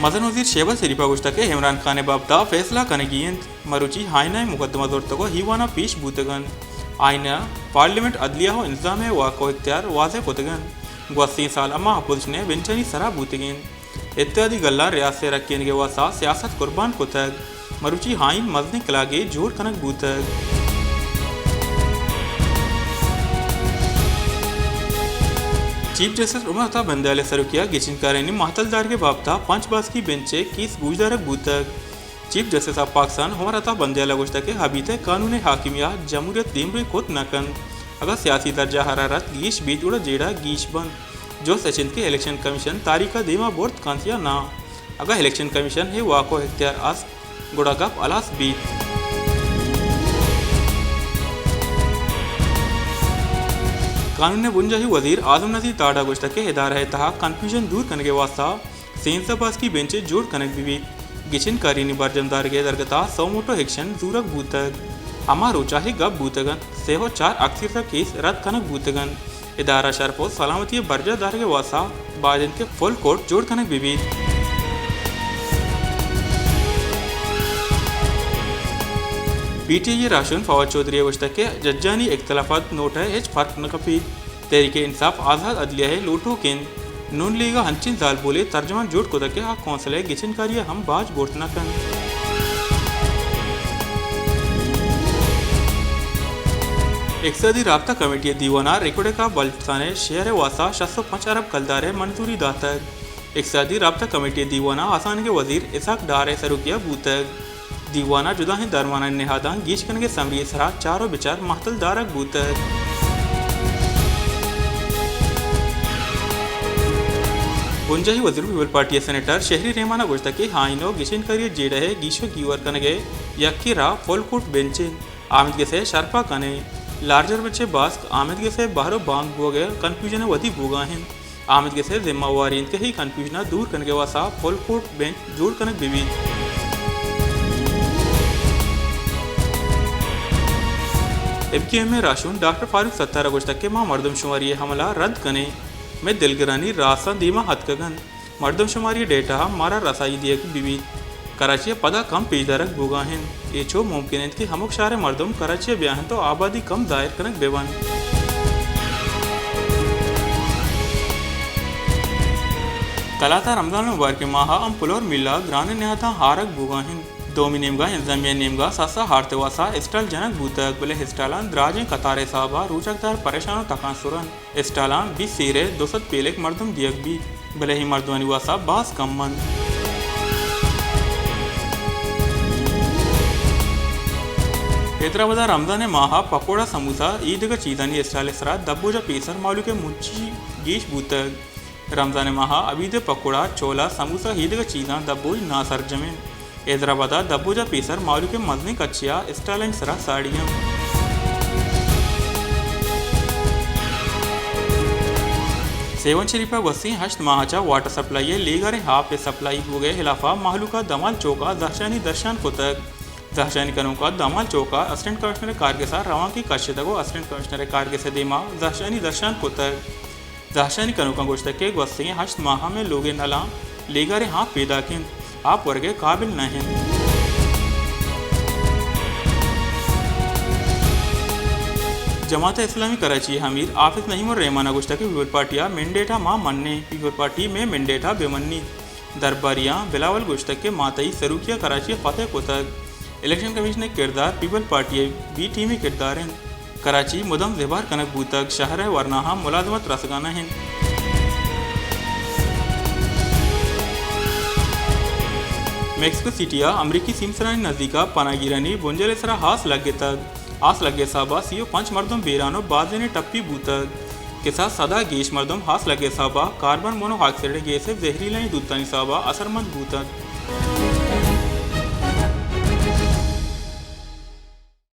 مزن وزیر شہباز شریف ءَ گوشتگ کہ عمران خان ءِ بابت ءَ فیصلہ کنگی اِنت، مروچی آئین ءِ مقدمہ زرتگ ءُ ایوان ءَ پیش بوتگ اِنت۔ آئین ءَ پارلیمنٹ، عدلیہ ءُ انتظامیہ ءِ واک ءُ اختیار واضح کتگ اَنت۔ گوستگیں سال ءَ ما اپوزیشن ءِ بنچانی سرا بوتگ ایں۔ اتحادی گلاں ریاست ءِ رکینگ ءِ واستہ سیاست قربان کتگ۔ مروچی آئین مزنیں کلاگے جوڑ کنگ بوتگ۔ چیف جسٹس عمر عطا بندیال ءِ سروکی ءَ گچین کارانی مہتل دارگ ءِ بابت ءَ پنچ باسکی بنچ ءِ کیس گوشدارگ بوتگ۔ چیف جسٹس آف پاکستان عمر عطا بندیال ءَ گوشتگ کہ ابیتک قانون ءِ حاکمیت جمہوریت دیمروئی کت نہ کنت۔ اگاں سیاسی درجہ حرارت گیش بیت، گڑا جیڑہ گیش بنت۔ جست اچ اِنت کہ الیکشن کمیشن تاریخ ءَ دیما برت کنت یا نہ۔ اگاں الیکشن کمیشن ءِ واک ءُ اختیار است، گڑا گپ ہلاس بیت۔ قانون ءِ بنجاہی وزیر اعظم نذیر تاڑ ءَ گوشتگ کہ ادارہ ءِ تہا کنفیوژن دور کنگ ءِ واستہ سیزدہ باسکی بنچے جوڑ کنگ بہ بیت۔ گچین کارانی برجم دارگ ءِ درگت ءَ سو موٹو ایکشن زورگ بوتگ۔ ہما روچ ءَ اے گپ بوتگ اَنت، سئے ءُ چار اکثریت ءَ کیس رد کنگ بوتگ اَنت۔ ادارہ شرپ ءُ سلامتی ءِ برجاہ دارگ ءِ واستہ باید اِنت کہ فل کورٹ جوڑ کنگ بہ بیت۔ پی ٹی آئی ءِ راہشون فواد چوہدری ءَ گوشتگ کہ ججانی اختلافات نوٹ ءَ ہچ فرق نہ کپیت۔ تحریک انصاف آزاد عدلیہ ءِ لوٹوک اِنت۔ نون لیگ ءَ انچیں زالبولے ترجمان جوڑ کتگ کہ آ کونسل ءِ گچین کاری ءَ ہم باج برت نہ کنت۔ اقتصادی رابطہ کمیٹی ءِ دیوان ءَ ریکوڈک ءَ بلوچستان ءِ شہر ءِ واستہ شست ءُ پنچ ارب کلدار ءِ منظوری داتگ۔ اقتصادی رابطہ کمیٹی ءِ دیوان ءَ آسانگ ءِ وزیر اسحاق ڈار ءِ سروکی ءَ بوتگ۔ دیوان ءَ جدائیں درمانانی نہاداں گیش کنگ ءِ سمری ءِ سرا چار ءُ بچار مہتل دارگ بوتگ۔ بنجاہی وزیر پیپلز پارٹی ءِ سینیٹر شہری رحمان ءَ گوشتگ کہ آئین ءُ گچین کاری ءِ جیڑہ ءِ گیش ءُ گیوار کنگ ءِ یکیں راہ فل کورٹ بنچ اِنت۔ آمید گس ءِ شرپا کن ایں۔ لارجر بنچ ءِ باسک آمید گس ءِ بہر ءُ بانگ بوگ ءِ کنفیوژن ءِ ودی بوگ ءَ اِنت۔ آمید گس ءِ ذمہ واری اِنت کہ اے کنفیوژن ءَ دور کنگ ءِ واستہ فل کورٹ بنچ جوڑ کنگ بہ بیت۔ ایم کیو ایم ءِ راہشون ڈاکٹر فاروق ستار ءَ گوشتگ کہ ما مردم شماری ءِ عمل ءَ رد کن ایں، مئے دلگرانی راستاں دیما اتکگ اَنت۔ مردم شماری ءِ ڈیٹا مارا رسائی دیگ بہ بیت۔ کراچی ءَ پدا کم پیش دارگ بوگ ءَ اِنت۔ اے چو ممکن اِنت کہ ہمک شہر ءِ مردم کراچی ءَ بیا اَنت ءُ آبادی کم ظاہر کنگ بہ بنت۔ کلات ءَ رمضان ءِ مبارکیں ماہ ءَ ہم پلور میلہ گرانیں نہاداں ہارگ بوگ ءَ اِنت۔ دومی نیمگ ءَ انتظامیہ ءِ نیمگ ءَ سسا آرت ءِ واستہ اسٹال جنگ بوتگ، بلے اسٹالاں دراجیں قطار ءِ حساب ءَ روچگ دار پریشان ءُ تکانسر اَنت۔ اسٹالاں بیست سیر ءِ دو سد پیلک مردم دیگ بیت، بلے اے مردمانی واستہ باز کم اَنت۔ حیدرآباد ءَ رمضان ءِ ماہ ءَ پکوڑا، سموسہ، اے دگہ چیزانی اسٹال ءِ سرا دبوجا پیسر مہلوک ءِ مچی گیش بوتگ۔ رمضان ءِ ماہ ءَ ابید ءِ پکوڑا، چولا، سموسہ، اے دگہ چیزاں دبوج ناسرجم اِنت۔ حیدرآباد ءَ دبوج ءَ پیسر مہلوک ءِ مزنیں کچے ءَ اسٹالانی سرا ساڑی اَنت۔ سیون شریف ءَ گوستگیں ہشت ماہ ءَ چہ واٹر سپلائی ءِ لیگاریں آپ ءِ سپلائی بوگ ءِ ہلاف ءَ مہلوک ءَ دمال چوک ءَ زہرشانی درشان کتگ۔ زہرشانی کنوکاں دمال چوک ءَ اسسٹنٹ کمشنر ءِ کارگس ءَ روانکے کشتگ ءُ اسسٹنٹ کمشنر ءِ کارگس ءِ دیما زہرشانی درشان کتگ۔ زہرشانی کنوکاں گوشتگ کہ گوستگیں ہشت ماہ ءَ مئے لوگ ءِ نلاں لیگاریں آپ پیداک اِنت، آپ ورگ ءِ قابل نہ اِنت۔ جماعت اسلامی کراچی ءِ امیر حافظ نعیم الرحمان ءَ گوشتگ کہ پیپلز پارٹی ءِ مینڈیٹ ءَ ما منیں، پیپلز پارٹی مئے مینڈیٹ ءَ بہ منیت۔ درباریاں بلاول گوشتگ کہ ما تئی سروکی ءَ کراچی ءَ فتح کتگ۔ الیکشن کمیشن ءِ کردار پیپلز پارٹی ءِ بی ٹیم ءِ کردار اِنت۔ کراچی مدام زبہر کنگ بوتگ، شہر ءِ ورناہاں ملازمت رسگ ءَ نہ اِنت۔ میکسیکو سٹی ءَ امریکی سیمسرانی نزیک ءَ پناہ گیرانی بنجل ءِ سرا آس لگتگ۔ آس لگ ءِ حساب ءَ سی ءُ پنچ مردم بیران ءُ بازینے ٹپی بوتگ۔ کساس سد ءَ گیش مردم آس لگ ءِ حساب ءَ کاربن مونو آکسائیڈ ءِ گیس ءِ زہریلائیں دوتانی حساب ءَ اثرمند بوتگ۔